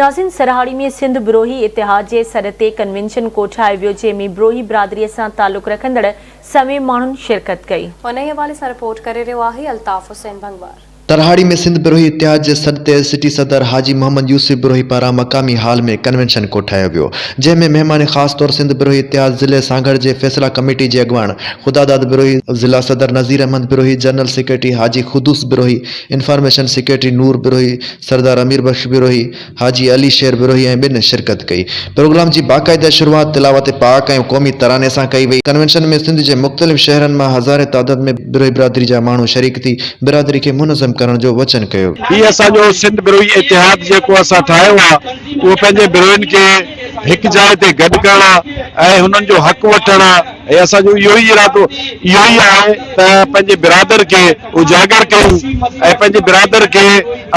ناظرين سرهاڙي ۾ سنڌ بروهي اتحاد جي سڏ تي ڪنوينشن ڪوٺايو ويو جنهن ۾ بروهي برادري سان تعلق رکندڙ سوين ماڻهن شرڪت ڪئي. انهي حوالي سان رپورٽ ڪري رهيو آهي الطاف حسين ڀنگوار. سرهاڙي ۾ سنڌ بروهي اتحاد جي سڏ تي سٽي صدر حاجي محمد يوسف بروهي پاران مقامي هال ۾ ڪنوينشن ڪوٺايو ويو جنهن ۾ مهمان خاص طور سنڌ بروهي اتحاد ضلعي سانگهڙ جي فيصلا ڪميٽي جي اڳواڻ خداداد بروهي، ضلع صدر Nazir Ahmed Brohi, general secretary Haji Quddus Brohi, information secretary Noor Brohi, Sardar Amir Bakhsh Brohi, Haji Ali Sher Brohi ۽ ٻين شرڪت ڪئي. پروگرام جي باقاعده شروعات تلاوت پاڪ ۽ قومي تراني سان ڪئي وئي. ڪنوينشن ۾ سنڌ جي مختلف شهرن مان هزارين تعداد ۾ بروهي برادري جا ماڻهو شريڪ ٿي برادري کي منظم ڪرڻ جو وچن ڪيو. هي اسان جو سنڌ بروهي اتحاد جيڪو اسان ٺاهيو آ اهو پنهنجي بروهين کي هڪ جاء تي گڏ ڪرڻ آ ۽ هنن جو حق وٺڻ آ ۽ اسان جو اهو ئي ارادو اهو ئي آهي ته پنهنجي برادر کي اجاگر ڪيون ۽ پنهنجي برادر کي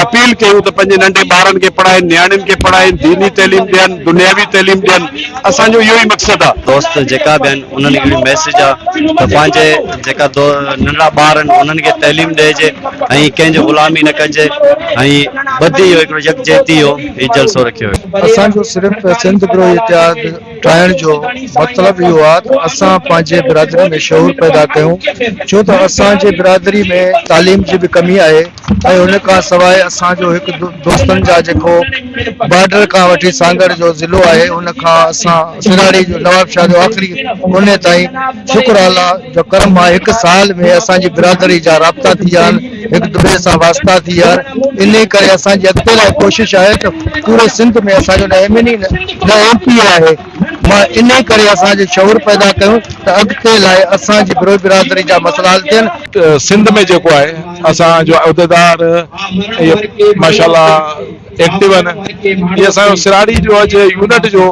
اپيل ڪيون ته پنهنجي ننڍي ٻارن کي پڙهائين نياڻين کي پڙهائين ديني تعليم ڏين دنياوي تعليم ڏين اسان جو اهو ئي مقصد آ. دوست جيڪا به آهن انهن کي هڪڙي ميسيج آ ته پنهنجي جيڪا ننڍڙا ٻار آهن انهن کي تعليم ڏئجي ۽ ڪنهن جي غلامي نه ڪجي ۽ ٻڌي جو هڪڙو يڪجهتي جو هي جلسو رکيو ويو. اسان جو صرف سنڌ بروهي اتحاد ٺاهڻ جو مطلب اهو آهي ته اسان پنهنجي برادري ۾ شعور پيدا ڪيون ڇو ته اسان جي برادري ۾ تعليم جي به ڪمي آهي ۽ ان کان سواء اسان جو هڪ دوستن جا جيڪو بارڊر کان وٺي سانگهڙ جو ضلعو آهي ان کان اسان سنهاڙي جو نوابشاهه جو آخري ڪوني تائين شڪر الله جو ڪرم آهي هڪ سال ۾ اسان جي برادري جا رابطا ٿي ويا آهن هڪ ٻئي سان واسطا ٿي ويا آهن انهي ڪري اسان جي اڳتي لاء ڪوشش آهي ته پوري سنڌ ۾ اسان جو نه ايم اين اي نه ايم پي اي آهي مان انهي ڪري اسان جو شعور پيدا ڪيون ته اڳتي لاء اسان جي بروهي برادري جا مسئلا حل ٿين. سنڌ ۾ جيڪو آهي اسان جو عهديدار اهي ماشاء الله ايڪٽو آهن هي اسان جو سراڙي جو اڄ يونٽ جو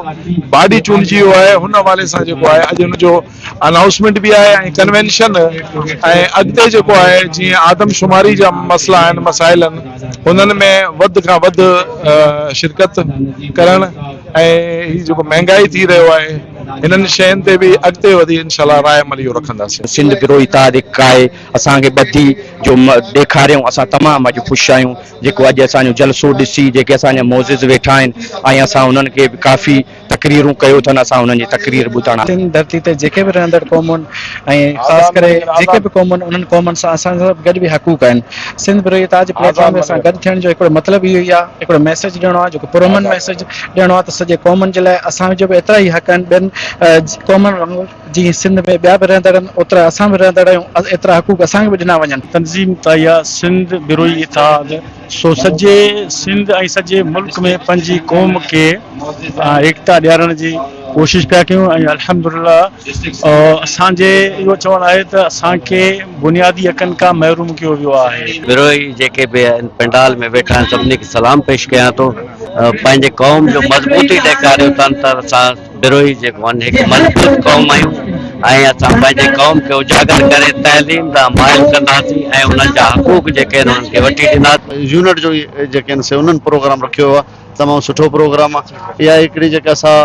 باڊي چونڊجي ويو آهي هن حوالي سان جيڪو آهي اڄ هن جو انائونسمينٽ به آهي ۽ ڪنوينشن ۽ اڳتي جيڪو آهي جيئن آدمشماري جا مسئلا آهن مسائل آهن انهن ۾ وڌ کان وڌ شرڪت ڪرڻ ۽ هي جيڪو مهنگائي ٿي رهيو آهي هنن شين تي به اڳتي وڌي انشاء الله راء عمل اهو رکنداسين. سنڌ بروهي اتحاد هڪ آهي اسان کي ٻڌي جو ڏيکاريائون اسان تمام اڄ خوش آهيون جيڪو اڄ اسان جو جلسو ڏسي جيڪي اسان جا معزز ويٺا آهن ۽ اسان انهن کي به ڪافي تقريرون ڪيو اٿن اسان انهن جي تقرير ٻڌڻ. سنڌ ڌرتي تي جيڪي به رهندڙ قومون ۽ خاص ڪري جيڪي به قومون انهن قومن سان اسان سان گڏ به حقوق آهن سنڌ بروهي اتحاد جي پليٽ فارم تي اسان گڏ ٿيڻ جو هڪڙو مطلب اهو ئي آهي هڪڙو ميسيج ڏيڻو آهي جيڪو پرامن ميسيج ڏيڻو آهي ته سڄي قومن جي لاء اسان جو به ايترا ئي حق آهن ٻين قومن وانگر جيئن سنڌ ۾ ٻيا به رهندڙ آهن اوترا اسان به رهندڙ آهيون ايترا حقوق اسان کي به ڏنا وڃن. تنظيم تاهيا سنڌ بروهي اتحاد سو سڄي سنڌ ۽ سڄي ملڪ ۾ پنهنجي قوم کي ايڪتا ڏيارڻ جي ڪوشش پيا ڪيون ۽ الحمدلله اسان جي اهو چوڻ آهي ته اسان کي بنيادي حقن کان محروم ڪيو ويو آهي. بروهي جيڪي به ان پنڊال ۾ ويٺا آهن سڀني کي سلام پيش ڪيان ٿو پنهنجي قوم جو مضبوطي ڏيکاريو اٿن ته اسان بروهي جيڪو آهن هڪ مضبوط قوم آهيون ۽ اسان پنهنجي قوم کي اجاگر ڪري تعليم ڏانهن مائل ڪنداسين ۽ انهن جا حقوق جيڪي آهن انهن کي وٺي ڏينداسين. يونٽ جو جيڪي آهن سي انهن پروگرام رکيو ويو آهي تمام سٺو پروگرام آهي اها هڪڙي جيڪا سا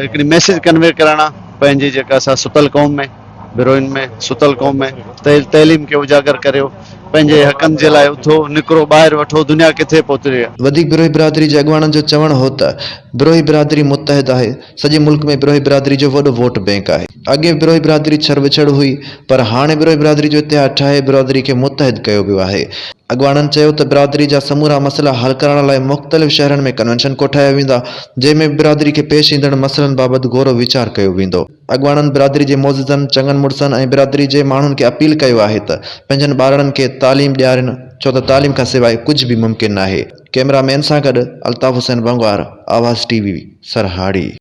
هڪڙي ميسيج ڪنوي ڪرڻ آهي پنهنجي جيڪا سا ستل قوم ۾ بروهين ۾ ستل قوم ۾ تعليم کي اجاگر ڪريو پنهنجي حقن جي لاء اٿو نڪرو ٻاهر وٺو دنيا ڪٿي پهتي آهي. وڌيڪ بروهي برادري جي اڳواڻن جو چوڻ هو ته بروهي برادري متحد آهي، سڄي ملڪ ۾ بروهي برادري جو وڏو ووٽ بئنڪ آهي، اڳي بروهي برادري ڇر وڇڙ هئي پر هاڻي بروهي برادري جو اتحاد ٺاهي برادري کي متحد ڪيو ويو آهي. اڳواڻن چيو ته برادري جا سمورا مسئلا حل ڪرڻ لاء مختلف شهرن ۾ ڪنوينشن ڪوٺايا ويندا، جنهن ۾ برادري کي پيش ايندڙ مسئلن بابت غور و ويچار ڪيو ويندو. اڳواڻن برادري جي معززن، چڱن مڙسن ۽ برادري جي ماڻهن کي اپيل ڪيو آهي ته پنهنجن ٻارڙن کي تعليم ڏيارين ڇو ته تعليم کان سواء ڪجهه به ممڪن ناهي. ڪئميرا مين سان گڏ الطاف حسين بنگوار، آواز ٽي وي، سرهاڙي.